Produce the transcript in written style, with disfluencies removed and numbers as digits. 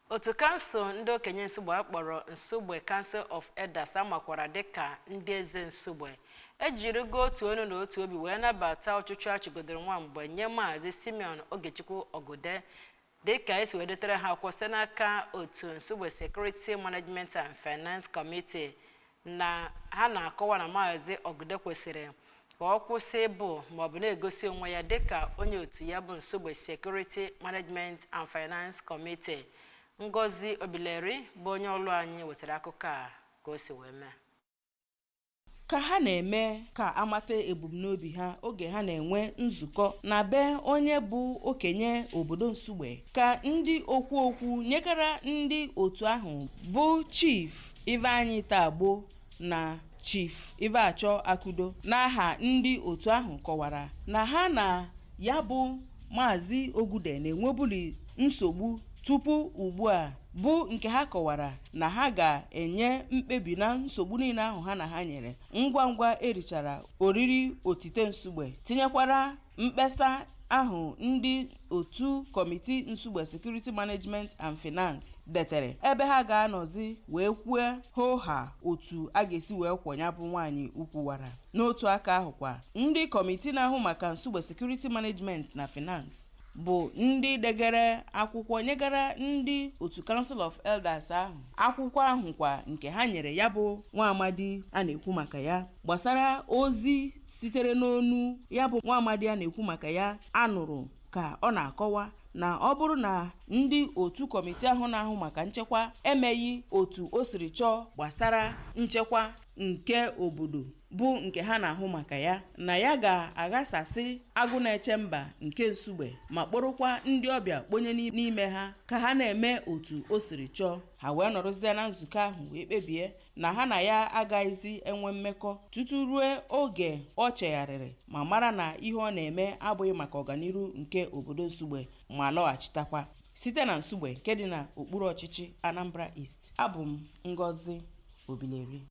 Otu kansụl ndị okenye Nsugbe a kpọrọ Nsugbe Council of Elders, amakwara dịka ndị eze Nsugbe, ejirigo otu onu na otu obi wee nabata ọchụchụ a chụgodoro nwa mgbe nye Maazị Simeon Ogechukwu Ogude, dịka esi wee detere ha akwụkwọ site n'aka otu Nsugbe Security Management and Finance Committee, na ha na-akọwa na Maazị Ogude kwesịrị ka ọ kwụsị ịbụ maọbụ na-egosi onwe ya dịka onye otu ya bụ Nsugbe Security Management and Finance Committee. Ngozi Obileri bụ onye ọlụ anyị wetara akụkọ a ka o si wee mee. Ka ha na-eme ka amata ebumnobi ha oge ha na-enwe nzukọ na be onye bụ okenye obodo Nsugbe, ka ndị okwu okwu nyegara ndị otu ahụ bụ Chief Ifeanyi Tagbo na Chief Ifeachọ Akudo n'aha ndị otu ahụ kọwara na ha na ya bụ Maazị Ogude na-enwebuli nsogbu tupu ugbu a, bụ nke ha kọwara na ha ga-enye mkpebi na nsogbu niile ahụ ha na ha nyere ngwa ngwa erichara oriri otite Nsugbe, tinyekwara mkpesa ahụ ndị otu kọmitii Nsugbe Security Management and Finance detere, ebe ha ga-anọzi wee kwue hoha otu a ga-esi wee kwọ ya bụ nwaanyị ukwuwara. N'otu aka ahụkwa, ndị kọmitii na-ahụ maka Nsugbe Security Management na Finance bụ ndị degere akwụkwọ nyegara ndị otu Council of Elders ahụ akwụkwọ ahụ kwa, nke ha nyere ya bụ nwa amadi a na-ekwu maka ya, gbasara ozi sitere n'onu ya bụ nwa amadi a na-ekwu maka ya anụrụ ka ọ na-akọwa na ọ bụrụ na ndị otu kọmitii ahụ na-ahụ maka nchekwa emeghị otu o siri chọọ gbasara nchekwa nke obodo bụ nke ha na-ahụ maka ya, na ya ga-aghasasị agụ na-eche mba nke Nsugbe ma kpọrọkwa ndị ọbịa kponye n'ime ha ka ha na-eme otu o siri chọọ. Ha wee nọrọzie na nzukọ ahụ wee kpebie na ha na ya agaghịzi enwe mmekọ tutu rue oge ọ chegharịrị ma mara na ihe ọ na-eme abụghị maka ọganiru nke obodo Nsugbe ma lọghachitakwa. Site na Nsugbe nke dị na okpuru ọchịchị Anambra East, abụ m Ngozi Obileri.